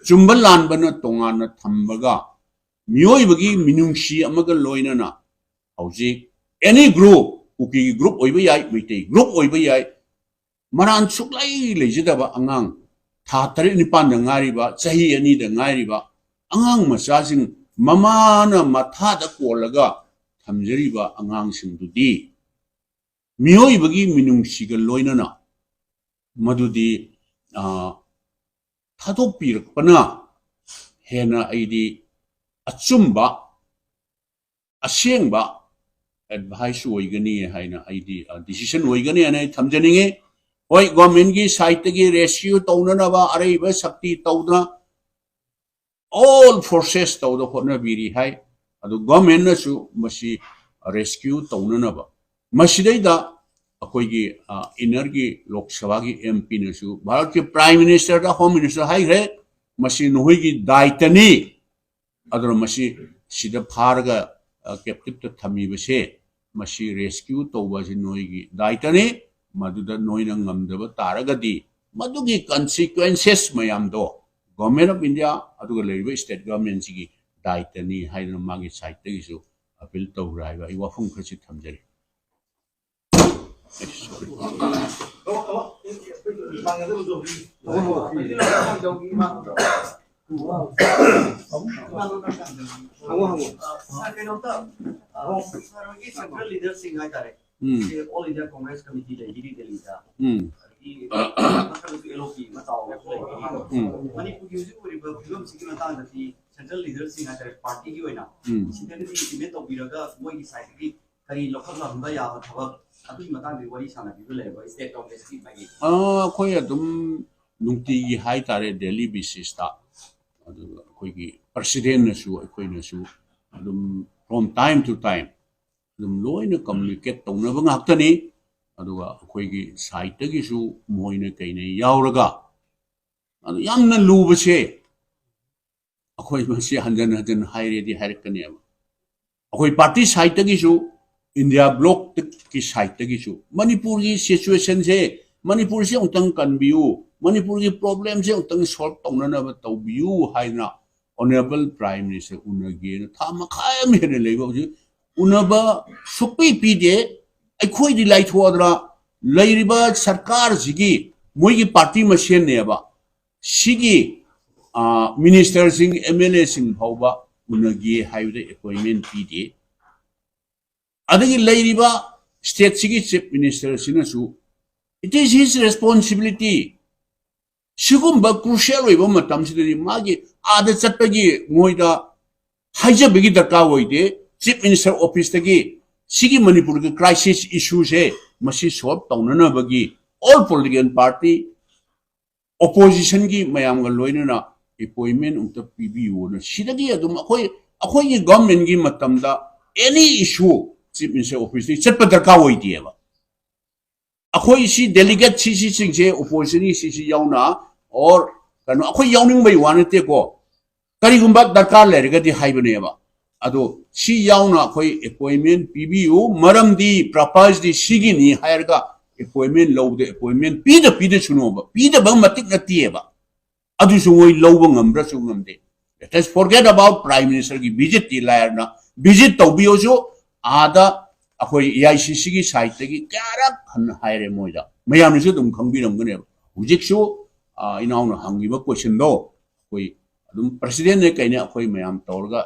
ꯆꯨꯝꯕ ꯂꯥꯟꯕꯅ ꯇꯣꯉꯥꯟꯅ ꯊꯝꯕꯒ, ꯃꯤꯑꯣꯏꯕꯒꯤ ꯃꯤꯅꯨꯡꯁꯤ ꯑꯃꯒ ꯂꯣꯏꯅꯅ ꯍꯧꯖꯤꯛ ꯑꯦꯅꯤ ꯒ꯭ꯔꯨꯞ, ꯀꯨꯀꯤꯒꯤ ꯒ꯭ꯔꯨꯞ ꯑꯣꯏꯕ ꯌꯥꯏ, ꯃꯩꯇꯩ ꯒ꯭ꯔꯨꯞ ꯑꯣꯏꯕ ꯌꯥꯏ, ꯃꯔꯥꯟ ꯁꯨꯛꯂꯩ ꯂꯩꯖꯗꯕ ꯑꯉꯥꯡ, ꯊꯥ ꯇꯔꯦꯠ ꯅꯤꯄꯥꯟꯗ ꯉꯥꯏꯔꯤꯕ, ꯆꯍꯤ ꯑꯅꯤꯗ ꯉꯥꯏꯔꯤꯕ ꯑꯉꯥꯡ ꯃꯆꯥꯁꯤꯡ, ꯃꯃꯥꯅ ꯃꯊꯥꯗ ꯀꯣꯜꯂꯒ ꯊꯝꯖꯔꯤꯕ ꯑꯉꯥꯡꯁꯤꯡꯗꯨꯗꯤ ꯃꯤꯑꯣꯏꯕꯒꯤ ꯃꯤꯅꯨꯡꯁꯤꯒ ꯂꯣꯏꯅꯅ ꯃꯗꯨꯗꯤ, ꯑ, ꯊꯥꯗꯣꯛꯄꯤꯔꯛꯄꯅ ꯍꯦꯟꯅ ꯑꯩꯗꯤ ꯑꯆꯨꯝꯕ, ꯑꯁꯦꯡꯕ ꯑꯦꯗꯚꯥꯏꯁ ꯑꯣꯏꯒꯅꯤ ꯍꯥꯏꯅ ꯑꯩꯗꯤ, ꯑ, ꯗꯤꯁꯤꯖꯟ ꯑꯣꯏꯒꯅꯤ ꯍꯥꯏꯅ ꯑꯩ ꯊꯝꯖꯅꯤꯡꯉꯤ꯫ ꯍꯣꯏ, ꯒꯣꯔꯃꯦꯟꯒꯤ ꯁꯥꯏꯠꯇꯒꯤ ꯔꯦꯁꯀ꯭ꯌꯨ ꯇꯧꯅꯅꯕ ꯑꯔꯩꯕ ꯁꯛꯇꯤ ꯇꯧꯗꯅ ꯑꯣꯜ ꯐꯣꯔꯁꯦꯁ ꯇꯧꯗ ꯍꯣꯠꯅꯕꯤꯔꯤ ꯍꯥꯏ꯫ ꯑꯗꯨ ꯒꯣꯔꯃꯦꯟꯅꯁꯨ ꯃꯁꯤ ꯔꯦꯁꯀ꯭ꯌꯨ ꯇꯧꯅꯅꯕ, ꯃꯁꯤꯗꯩꯗ ꯑꯩꯈꯣꯏꯒꯤ, ꯑ, ꯏꯟꯅꯔꯒꯤ ꯂꯣꯛ ꯁꯚꯥꯒꯤ ꯑꯦꯝ ꯄꯤꯅꯁꯨ ꯚꯥꯔꯠꯀꯤ ꯄ꯭ꯔꯥꯏꯝ ꯃꯤꯅꯤꯁꯇꯔꯗ, ꯍꯣꯝ ꯃꯤꯅꯤꯁꯇꯔ ꯍꯥꯏꯈ꯭ꯔꯦ, ꯃꯁꯤ ꯅꯈꯣꯏꯒꯤ ꯗꯥꯏꯇꯅꯤ꯫ ꯑꯗꯨꯅ ꯃꯁꯤ ꯁꯤꯗ ꯐꯥꯔꯒ, ꯑ, ꯀꯦꯞꯇꯤꯞꯇ ꯊꯝꯃꯤꯕꯁꯦ, ꯃꯁꯤ ꯔꯦꯁꯀ꯭ꯌꯨ ꯇꯧꯕ ꯑꯁꯤ ꯅꯣꯏꯒꯤ ꯗꯥꯏꯇꯅꯤ꯫ ꯃꯗꯨꯗ ꯅꯣꯏꯅ ꯉꯝꯗꯕ ꯇꯥꯔꯒꯗꯤ ꯃꯗꯨꯒꯤ ꯀꯟꯁꯤꯀ꯭ꯋꯦꯟꯁꯦꯁ ꯃꯌꯥꯝꯗꯣ ꯒꯣꯔꯃꯦꯟ ꯑꯣꯐ ꯏꯟꯗꯤꯌꯥ ꯑꯗꯨꯒ ꯂꯩꯔꯤꯕ ꯁ꯭ꯇꯦꯠ ꯒꯣꯔꯃꯦꯟꯁꯤꯒꯤ ꯗꯥꯏꯇꯅꯤ ꯍꯥꯏꯗꯅ ꯃꯥꯒꯤ ꯁꯥꯏꯠꯇꯒꯤꯁꯨ ꯑꯄꯤꯜ ꯇꯧꯈ꯭ꯔꯦ ꯍꯥꯏꯕ ꯑꯩ ꯋꯥꯐꯝ ꯈꯔꯁꯤ ꯊꯝꯖꯔꯤ꯫ ꯍꯪꯉꯣ, ꯍꯪꯉꯣ꯫ ꯁꯥꯔ, ꯀꯩꯅꯣꯝꯇ, ꯑ, ꯁꯥꯔ ꯍꯣꯏꯒꯤ ꯁꯦꯟꯇ꯭ꯔꯦꯜ ꯂꯤꯗꯔꯁꯤꯡ ꯍꯥꯏꯇꯥꯔꯦ, ꯎꯝ꯫ ꯁꯤ ꯑꯣꯜ ꯏꯟꯗꯤꯌꯥ ꯀꯣꯡꯒ꯭ꯔꯦꯁ ꯀꯃꯤꯇꯤ ꯂꯩꯔꯤꯗꯤ ꯗꯦꯜꯂꯤꯗ꯫ ꯎꯝ꯫ ꯑꯗꯒꯤ ꯃꯊꯪꯗꯁꯨ ꯑꯦꯜ ꯑꯣ ꯄꯤ ꯑꯃ ꯆꯥꯎꯕ ꯑꯃꯁꯨ ꯂꯩꯔꯤ꯫ ꯎꯝ꯫ ꯃꯅꯤꯄꯨꯔꯒꯤ ꯍꯧꯖꯤꯛ ꯑꯣꯏꯔꯤꯕ ꯐꯤꯕꯝꯁꯤꯒꯤ ꯃꯇꯥꯡꯗꯗꯤ ꯁꯦꯟꯇ꯭ꯔꯦꯜ ꯂꯤꯗꯔꯁꯤꯡ ꯍꯥꯏꯇꯥꯔꯦ, ꯄꯥꯔꯇꯤꯒꯤ ꯑꯣꯏꯅ ꯎꯝ꯫ ꯁꯤꯗꯒꯗꯤ ꯏꯟꯇꯤꯃꯦꯠ ꯇꯧꯕꯤꯔꯒ ꯃꯣꯏꯒꯤ ꯁꯥꯏꯠꯇꯒꯤ ꯀꯔꯤ ꯂꯧꯈꯠꯂꯝꯕ ꯌꯥꯕ ꯊꯕꯛ, ꯑꯗꯨꯒꯤ ꯃꯇꯥꯡꯗ ꯋꯥꯔꯤ ꯁꯥꯟꯅꯕꯤꯕ ꯂꯩꯔꯕ ꯁ꯭ꯇꯦꯠ ꯀꯣꯡꯒ꯭ꯔꯦꯁꯀꯤ ꯃꯥꯒꯤ? ꯑ, ꯑꯩꯈꯣꯏ ꯑꯗꯨꯝ ꯅꯨꯡꯇꯤꯒꯤ ꯍꯥꯏꯇꯥꯔꯦ, ꯗꯦꯂꯤ ꯕꯦꯁꯤꯁꯇ, ꯑꯗꯨꯒ ꯑꯩꯈꯣꯏꯒꯤ ꯄ꯭ꯔꯁꯤꯗꯦꯟꯅꯁꯨ ꯑꯩꯈꯣꯏꯅꯁꯨ ꯑꯗꯨꯝ from time to time ꯑꯗꯨꯝ ꯂꯣꯏꯅ ꯀꯝꯃꯨꯅꯤꯀꯦꯠ ꯇꯧꯅꯕ ꯉꯥꯛꯇꯅꯤ꯫ ꯑꯗꯨꯒ ꯑꯩꯈꯣꯏꯒꯤ ꯁꯥꯏꯠꯇꯒꯤꯁꯨ ꯃꯣꯏꯅ ꯀꯩꯅ ꯌꯥꯎꯔꯒ, ꯑꯗꯨ ꯌꯥꯝꯅ ꯂꯨꯕꯁꯦ, ꯑꯩꯈꯣꯏ ꯃꯁꯤ ꯍꯟꯖꯟ ꯍꯟꯖꯟ ꯍꯥꯏꯔꯦꯗꯤ ꯍꯥꯏꯔꯛꯀꯅꯦꯕ꯫ ꯑꯩꯈꯣꯏ ꯄꯥꯔꯇꯤ ꯁꯥꯏꯠꯇꯒꯤꯁꯨ ꯏꯟꯗꯤꯌꯥ ꯕ꯭ꯂꯣꯛꯀꯤ ꯁꯥꯏꯠꯇꯒꯤꯁꯨ ꯃꯅꯤꯄꯨꯔꯒꯤ ꯁꯤꯆꯨꯋꯦꯁꯟꯁꯦ, ꯃꯅꯤꯄꯨꯔꯁꯦ ꯑꯃꯨꯛꯇꯪ ꯀꯟꯕꯤꯌꯨ, ꯃꯅꯤꯄꯨꯔꯒꯤ ꯄ꯭ꯔꯣꯕ꯭ꯂꯦꯝꯁꯦ ꯑꯃꯨꯛꯇꯪ ꯁꯣꯜꯕ ꯇꯧꯅꯅꯕ ꯇꯧꯕꯤꯌꯨ ꯍꯥꯏꯅ ꯑꯣꯅꯔꯦꯕꯜ ꯄ꯭ꯔꯥꯏꯝ ꯃꯤꯅꯤꯁꯇꯔ ꯎꯅꯒꯦꯅ ꯊꯥ ꯃꯈꯥꯏ ꯑꯃ ꯍꯦꯟꯅ ꯂꯩꯕ ꯍꯧꯖꯤꯛ ꯎꯅꯕ ꯁꯨꯛꯄꯤ ꯄꯤꯗꯦ꯫ ꯑꯩꯈꯣꯏꯗꯤ ꯂꯥꯏꯊꯣꯛꯑꯗ꯭ꯔꯥ? ꯂꯩꯔꯤꯕ ꯁꯔꯀꯥꯔꯁꯤꯒꯤ ꯃꯣꯏꯒꯤ ꯄꯥꯔꯇꯤ ꯃꯁꯦꯟꯅꯦꯕ꯫ ꯁꯤꯒꯤ ꯃꯤꯅꯤꯁꯇꯔꯁꯤꯡ, ꯑꯦꯝ ꯑꯦꯜ ꯑꯦꯁꯤꯡ ꯐꯥꯎꯕ ꯎꯅꯒꯦ ꯍꯥꯏꯕꯗ ꯑꯦꯄꯣꯏꯟꯃꯦꯟ ꯄꯤꯗꯦ꯫ ꯑꯗꯒꯤ ꯂꯩꯔꯤꯕ ꯁ꯭ꯇꯦꯠꯁꯤꯒꯤ chief ꯃꯤꯅꯤꯁꯇꯔꯁꯤꯅꯁꯨ, it is his responsibility꯫ ꯁꯤꯒꯨꯝꯕ ꯀ꯭ꯔꯨꯁꯤꯌꯦꯜ ꯑꯣꯏꯕ ꯃꯇꯝꯁꯤꯗꯗꯤ ꯃꯥꯒꯤ ꯑꯥꯗ ꯆꯠꯄꯒꯤ ꯃꯣꯏꯗ ꯍꯥꯏꯖꯕꯒꯤ ꯗꯔꯀꯥꯔ ꯑꯣꯏꯗꯦ꯫ ꯆꯤꯐ ꯃꯤꯅꯤꯁꯇꯔ ꯑꯣꯐꯤꯁꯇꯒꯤ ꯁꯤꯒꯤ ꯃꯅꯤꯄꯨꯔꯒꯤ ꯀ꯭ꯔꯥꯏꯁꯤꯁ ꯏꯁꯨꯁꯦ ꯃꯁꯤ ꯁꯣꯜꯕ ꯇꯧꯅꯅꯕꯒꯤ ꯑꯣꯜ ꯄꯣꯂꯤꯇꯤꯀꯦꯜ ꯄꯥꯔꯇꯤ, ꯑꯣꯄꯣꯖꯤꯁꯟꯒꯤ ꯃꯌꯥꯝꯒ ꯂꯣꯏꯅꯅ ꯑꯦꯄꯣꯏꯟꯃꯦꯟ ꯑꯃꯨꯛꯇ ꯄꯤꯕꯤꯌꯨꯅ ꯁꯤꯗꯒꯤ ꯑꯗꯨꯝ ꯑꯩꯈꯣꯏ, ꯑꯩꯈꯣꯏꯒꯤ ꯒꯚꯔꯟꯃꯦꯟꯒꯤ ꯃꯇꯝꯗ ꯑꯦꯅꯤ ꯏꯁꯨ ꯆꯤꯐ ꯃꯤꯅꯤꯁꯇꯔ ꯑꯣꯐꯤꯁꯇꯒꯤ ꯆꯠꯄ ꯗꯔꯀꯥꯔ ꯑꯣꯏꯗꯦꯕ꯫ ꯑꯩꯈꯣꯏ ꯁꯤ ꯗꯦꯂꯤꯒꯦꯠ ꯁꯤ, ꯁꯤꯁꯤꯡꯁꯦ, ꯑꯣꯄꯣꯖꯤꯁꯟꯒꯤ ꯁꯤ, ꯁꯤ ꯌꯥꯎꯅ, ꯑꯣꯔ ꯀꯩꯅꯣ, ꯑꯩꯈꯣꯏ ꯌꯥꯎꯅꯤꯡꯕꯒꯤ ꯋꯥ ꯅꯠꯇꯦꯀꯣ꯫ ꯀꯔꯤꯒꯨꯝꯕ ꯗꯔꯀꯥꯔ ꯂꯩꯔꯒꯗꯤ ꯍꯥꯏꯕꯅꯦꯕ꯫ ꯑꯗꯣ ꯁꯤ ꯌꯥꯎꯅ ꯑꯩꯈꯣꯏ ꯑꯦꯄꯣꯏꯟꯃꯦꯟ ꯄꯤꯕꯤꯌꯨ, ꯃꯔꯝꯗꯤ ꯄꯔꯄꯁꯇꯤ ꯁꯤꯒꯤꯅꯤ ꯍꯥꯏꯔꯒ ꯑꯦꯄꯣꯏꯟꯃꯦꯟ ꯂꯧꯕꯗ ꯑꯦꯄꯣꯏꯟꯃꯦꯟ ꯄꯤꯗ ꯄꯤꯗꯁꯅꯣꯕ, ꯄꯤꯗꯕ ꯃꯇꯤꯛ ꯅꯠꯇꯦꯕ꯫ ꯑꯗꯨꯁꯨ ꯃꯣꯏ ꯂꯧꯕ ꯉꯝꯕ꯭ꯔꯁꯨ ꯉꯝꯗꯦ꯫ Let us forget about prime ministerꯒꯤ ꯚꯤꯖꯤꯠꯇꯤ ꯂꯥꯏꯔꯅ, ꯚꯤꯖꯤꯠ ꯇꯧꯕꯤꯌꯣꯁꯨ ꯑꯥꯗ ꯑꯩꯈꯣꯏ ꯑꯦ ꯑꯥꯏ ꯁꯤ ꯁꯤꯒꯤ ꯁꯥꯏꯠꯇꯒꯤ ꯀꯌꯥꯔꯛ ꯍꯟꯅ ꯍꯥꯏꯔꯦ ꯃꯣꯏꯗ, ꯃꯌꯥꯝꯅꯁꯨ ꯑꯗꯨꯝ ꯈꯪꯕꯤꯔꯝꯒꯅꯦꯕ꯫ ꯍꯧꯖꯤꯛꯁꯨ ꯑ, ꯏꯅꯥꯎꯅ ꯍꯪꯉꯤꯕ ꯀꯣꯏꯁꯟꯗꯣ ꯑꯩꯈꯣꯏ ꯑꯗꯨꯝ ꯄ꯭ꯔꯁꯤꯗꯦꯟꯅꯦ ꯀꯩꯅꯦ ꯑꯩꯈꯣꯏ ꯃꯌꯥꯝ ꯇꯧꯔꯒ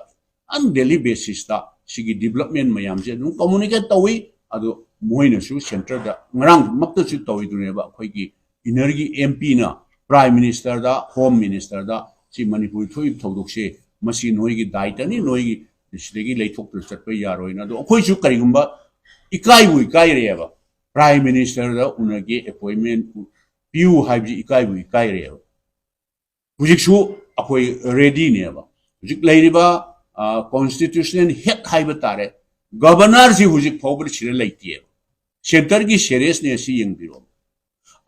ꯑꯟ ꯗꯦꯂꯤ ꯕꯦꯁꯤꯁꯇ ꯁꯤꯒꯤ ꯗꯤꯕꯂꯞꯃꯦꯟ ꯃꯌꯥꯝꯁꯦ ꯑꯗꯨꯝ ꯀꯝꯃꯨꯅꯤꯀꯦꯠ ꯇꯧꯏ꯫ ꯑꯗꯣ ꯃꯣꯏꯅꯁꯨ ꯁꯦꯟꯇꯔꯗ ꯉꯔꯥꯡꯃꯛꯇꯁꯨ ꯇꯧꯔꯤꯗꯨꯅꯦꯕ, ꯑꯩꯈꯣꯏꯒꯤ ꯏꯟꯅꯔꯒꯤ ꯑꯦꯝ ꯄꯤꯅ ꯄ꯭ꯔꯥꯏꯝ ꯃꯤꯅꯤꯁꯇꯔꯗ, ꯍꯣꯝ ꯃꯤꯅꯤꯁꯇꯔꯗ ꯁꯤ ꯃꯅꯤꯄꯨꯔꯒꯤ ꯊꯣꯛꯏꯕ ꯊꯧꯗꯣꯛꯁꯦ ꯃꯁꯤ ꯅꯣꯏꯒꯤ ꯗꯥꯏꯇꯅꯤ, ꯅꯣꯏꯒꯤ ꯁꯤꯗꯒꯤ ꯂꯩꯊꯣꯛꯇꯅ ꯆꯠꯄ ꯌꯥꯔꯣꯏꯅ꯫ ꯑꯗꯣ ꯑꯩꯈꯣꯏꯁꯨ ꯀꯔꯤꯒꯨꯝꯕ ꯏꯀꯥꯏꯕꯨ ꯏꯀꯥꯏꯔꯦꯕ, ꯄ꯭ꯔꯥꯏꯝ ꯃꯤꯅꯤꯁꯇꯔꯗ ꯎꯅꯒꯦ ꯑꯦꯄꯣꯏꯟꯃꯦꯟ ꯄꯤꯌꯨ ꯍꯥꯏꯕꯁꯤ ꯏꯀꯥꯏꯕꯨ ꯏꯀꯥꯏꯔꯦꯕ꯫ ꯍꯧꯖꯤꯛꯁꯨ ꯑꯩꯈꯣꯏ ꯔꯦꯗꯤꯅꯦꯕ꯫ ꯍꯧꯖꯤꯛ ꯂꯩꯔꯤꯕ ꯀꯣꯟꯁꯇꯤꯇ꯭ꯌꯨꯁꯅꯦꯜ ꯍꯦꯗ ꯍꯥꯏꯕ ꯇꯥꯔꯦ, ꯒꯕꯔꯅꯔꯁꯤ ꯍꯧꯖꯤꯛ ꯐꯥꯎꯕꯗ ꯁꯤꯗ ꯂꯩꯇꯦꯕ꯫ ꯁꯦꯟꯇꯔꯒꯤ ꯁꯦꯔꯤꯌꯁꯅꯦꯁ ꯁꯤ ꯌꯦꯡꯕꯤꯔꯣ꯫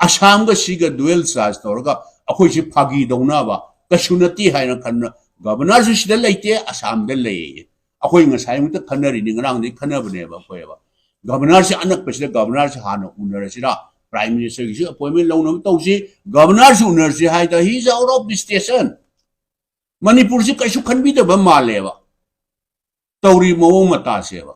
ꯑꯁꯥꯝꯒ ꯁꯤꯒ ꯗꯨꯋꯦꯜ ꯆꯥꯔꯖ ꯇꯧꯔꯒ ꯑꯩꯈꯣꯏꯁꯤ ꯐꯥꯒꯤ ꯇꯧꯅꯕ ꯀꯩꯁꯨ ꯅꯠꯇꯦ ꯍꯥꯏꯅ ꯈꯟꯅ, ꯒꯕꯔꯅꯔꯁꯨ ꯁꯤꯗ ꯂꯩꯇꯦ, ꯑꯁꯥꯝꯗ ꯂꯩꯌꯦ꯫ ꯑꯩꯈꯣꯏ ꯉꯁꯥꯏꯃꯨꯛꯇ ꯈꯟꯅꯔꯤꯅꯤ, ꯉꯔꯥꯡꯗꯒꯤ ꯈꯟꯅꯕꯅꯦꯕ ꯑꯩꯈꯣꯏꯕ꯫ ꯒꯕꯔꯅꯔꯁꯦ ꯑꯅꯛꯄꯁꯤꯗ ꯒꯕꯔꯅꯔꯁꯦ ꯍꯥꯟꯅ ꯎꯅꯔꯁꯤꯔꯥ, ꯄ꯭ꯔꯥꯏꯝ ꯃꯤꯅꯤꯁꯇꯔꯒꯤꯁꯨ ꯑꯦꯄꯣꯏꯟꯃꯦꯟ ꯂꯧꯅꯕ ꯇꯧꯁꯤ, ꯒꯕꯔꯅꯔꯁꯨ ꯎꯅꯔꯁꯤ ꯍꯥꯏꯗ he is out of the station꯫ ꯃꯅꯤꯄꯨꯔꯁꯤ ꯀꯩꯁꯨ ꯈꯟꯕꯤꯗꯕ ꯃꯥꯜꯂꯦꯕ ꯇꯧꯔꯤ ꯃꯑꯣꯡ ꯃꯇꯥꯁꯦꯕ꯫